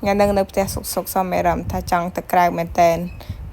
ថ្ងៃហ្នឹងនៅផ្ទះសុកសុកសមអារម្មណ៍ថាចង់ទៅក្រៅមែនតែន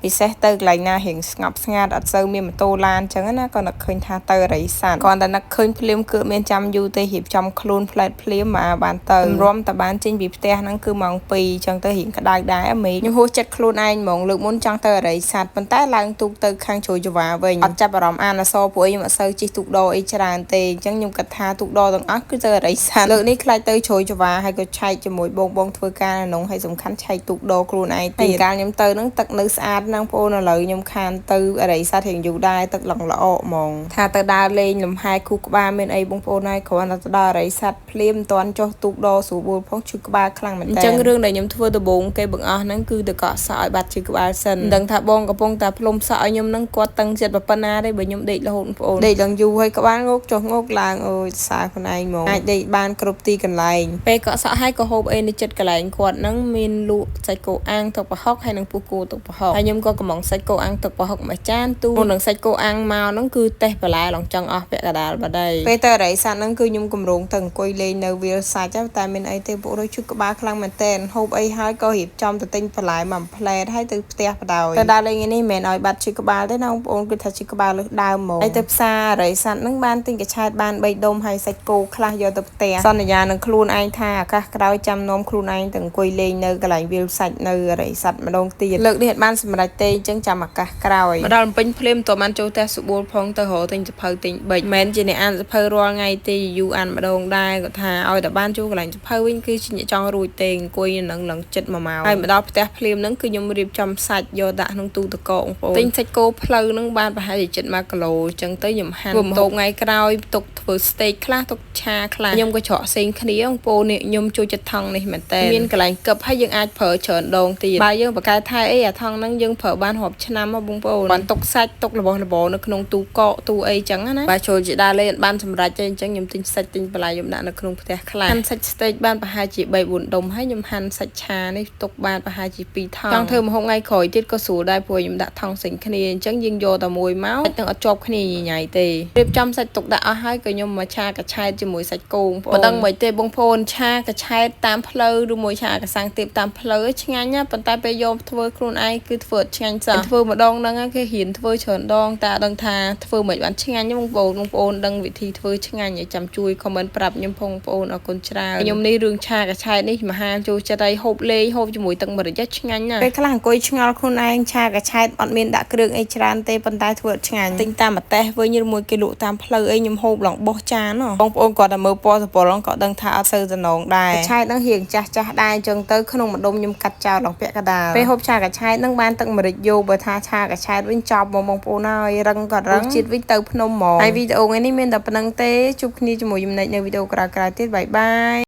ពិសេសទៅកន្លែងណារៀងស្ងប់ស្ងាត់អត់សូវមានម៉ូតូឡានអញ្ចឹងណាក៏នឹកឃើញថាទៅអរិយស័ព្ទគ្រាន់តែនឹកឃើញភ្លាមគឺមានចាំយូរទេរៀបចំខ្លួនផ្លែតភ្លាមមកបានទៅរំតែបានចេញពីផ្ទះហ្នឹងគឺម៉ោង2អញ្ចឹងទៅរៀងក្តៅដែរមេខ្ញុំហួសចិត្តខ្លួនឯងហ្មងលើកមុនចង់ទៅអរិយស័ព្ទប៉ុន្តែឡើងទូកទៅខាងជ្រោយចវ៉ាវិញអត់ចាប់អារម្មណ៍អានអសរព្រោះខ្ញុំអត់សូវជិះទូកដអីច្រើនទេអញ្ចឹងខ្ញុំគិតថាទូកដទាំងអស់គឺទៅអរិយស័ព្ទលើកនេះខ្លាចទៅជ្រោយចវ៉ាហើយក៏ឆែកជាមួយបងបងធ្វើការនៅក្នុងហើយសំខាន់ឆែកទូកដខ្លួនឯងទៀតកាលខ្ញុំទៅហ្នឹងទឹកនៅស្អាតហ្នឹងបងប្អូនឥឡូវខ្ញុំខានទៅអរិយស័ព្ទរៀងយូរដែរទឹកឡងល្អហ្មងថាទៅដើរលេងលំហែគូក្បាលមានអីបងប្អូនហើយគ្រាន់តែទៅដល់អរិយស័ព្ទភ្លាមមិនទាន់ចុះទូកដស្រួលបួលផងឈឺក្បាលខ្លាំងមែនតើអញ្ចឹងរឿងដែលខ្ញុំធ្វើដំបូងគេបង្អស់ហ្នឹងគឺទៅកក់សក់ឲ្យបាត់ឈឺក្បាលសិនមិនដឹងថាបងកំពុងតែផ្លុំសក់ឲ្យខ្ញុំហ្នឹងគាត់តឹងចិត្តប៉ុណ្ណាទេបើខ្ញុំដេករហូតបងប្អូនដេកឡើងយូរហើយក្បាលងោកចុះងោកឡើងអូយសើខ្លួនឯងហ្មងអាចដេកបានគ្រប់ទីកន្លែងពេលកក់សក់ហើយក៏ហូបអីនៅចិត្តកន្លែងគាត់ហ្នឹងមានលក់សាច់គោអាំងទឹកប្រហុកហើយនិងពុះគោទឹកប្រហុកហើយខ្ញុំក៏កំងសាច់គោអាំងទឹកប្រហុកមួយចានទូនឹងសាច់គោអាំងមកហ្នឹងគឺតេះបន្លែឡងចង់អស់ពាក់កណ្ដាលបាត់ហើយពេលទៅអរិយស័ព្ទហ្នឹងគឺខ្ញុំកម្រងទៅអង្គុយលេងនៅវាលសាច់តែមានអីទេពួករយឈឺក្បាលខ្លាំងមែនតែនហូបអីហើយក៏រៀបចំទៅទិញបន្លែមួយផ្លែតហើយទៅផ្ទះបដ ாய் ទៅដើរលេងនេះមិនមែនឲ្យបាត់ឈឺក្បាលទេណាបងប្អូនគឺថាឈឺក្បាលលើសដើមហ្មងហើយទៅផ្សារអរិយស័ព្ទហ្នឹងបានទិញកញ្ឆែតបាន3ដុំហើយសាច់គោខ្លះយកទៅផ្ទះសន្យានឹងខ្លួនឯងថាឱកាសក្រោយចាំនាំខ្លួនឯងទៅអង្គុយលេងនៅកន្លែងវាលសាច់នៅអរិយស័ព្ទម្ដងទៀតលើកនេះអត់បានសម្រេចទេអញ្ចឹងចាំឱកាសក្រោយមកដល់ពេញភ្លាមតបានចូលផ្ទះសុបួលផងទៅរកទិញសភៅទិញបិចមិនមែនជាអ្នកអានសភៅរាល់ថ្ងៃទេយូរអានម្ដងដែរគាត់ថាឲ្យតែបានចូលកន្លែងសភៅវិញគឺជាអ្នកចង់រួចទេអង្គុយនឹងឡើងចិត្ត1ម៉ោងហើយមកដល់ផ្ទះភ្លាមហ្នឹងគឺខ្ញុំរៀបចំសាច់យកដាក់ក្នុងទូទឹកកកបងប្អូនទិញសាច់គោផ្លូវហ្នឹងបានប្រហែលជាជិត1គីឡូអញ្ចឹងទៅខ្ញុំហាន់ធ្វើម្ហូបថ្ងៃក្រោយទុកធ្វើស្តេកខ្លះទុកឆាខ្លះខ្ញុំក៏ច្រកផ្សេងគ្នាបងប្អូននេះខ្ញុំចូលចិត្តថង់នេះមែនតើមានកន្លែងកឹបហើយយើងអាចប្រើច្រើនដងទៀតបើយើងបកកែថែអីអាថង់ហ្នឹងយើងប្រើបានរាប់ឆ្នាំមកបងប្អូនបានទុកសាច់ទុករបស់របរនៅក្នុងទូកកទូអីចឹងណាបើចូលជាដើរលេងអត់បានសម្រេចទេអញ្ចឹងខ្ញុំទិញសាច់ទិញបន្លែខ្ញុំដាក់នៅក្នុងផ្ទះខ្លះហាន់សាច់ស្តេកបានប្រហែលជា3 4ដុំហើយខ្ញុំហាន់សាច់ឆានេះទុកបានប្រហែលជា2ថង់ចង់ធ្វើម្ហូបថ្ងៃក្រោយទៀតក៏ស្រួលដែរព្រោះខ្ញុំដាក់ថង់ផ្សេងគ្នាអញ្ចឹងយើងយកតែមួយមកសាច់នឹងអត់ជាប់គ្នាញញ៉ៃទេរៀបចំសាច់ទុកដាក់អស់ហើយក៏ខ្ញុំមកឆាកញ្ឆែតជាមួយសាច់គោបងប្អូនមិនដឹងមិនទេបងប្អូនឆាកញ្ឆែតតាមផ្លូវឬមួយឆាកសាំងទៀបតាមផ្លូវឆ្ងាញ់ណាប៉ុន្តែពេលយកធ្វើខ្លួនឯងគឺធ្វើអត់ឆ្ងាញ់សោះធ្វើម្ដងហ្នឹងគេរៀនធ្វើច្រើនដងតែដឹងថាធ្វើមិនបានឆ្ងាញ់បងប្អូនបងប្អូនដឹងវិធីធ្វើឆ្ងាញ់ឲ្យចាំជួយ comment ប្រាប់ខ្ញុំផងបងប្អូនអរគុណច្រើនខ្ញុំនេះរឿងឆាកញ្ឆែតនេះមហាចូលចិត្តហើយហូបលេងហូបជាមួយទឹកម្រេចឆ្ងាញ់ណាស់ពេលខ្លះអង្គុយឆ្ងល់ខ្លួនឯងឆាកញ្ឆែតអត់មានដាក់គ្រឿងអីច្រើនទេប៉ុន្តែធ្វើអត់ឆ្ងាញ់ទិញតាមម្ទេសវិញឬមួយគេលក់តាមផ្លូវអីខ្ញុំហូបឡើងបោះចានបងប្អូនគាត់តែមើលពណ៌សពលក៏ដឹងថាអត់សូវតំណងដែរកញ្ឆែតហ្នឹងរៀងចាស់ចាស់ដែរអញ្ចឹងទៅក្នុងម្ដុំខ្ញុំកាត់ចោលឡើងពាក់កណ្ដាលពេលហូបឆាកញ្ឆែតហ្នឹងបានទឹកម្រេចយកបើថាឆាកញ្ឆែតវិញចប់មកបងប្អូនហើយរឹងក៏រឹងជាតិវិញទៅភ្នំហ្មងហើយវីដេអូថ្ងៃនេះមានតែប៉ុណ្្នឹងទេជួបគ្នាជាមួយចំណែកនៅវីដេអូក្រោយៗទៀតបាយបាយ។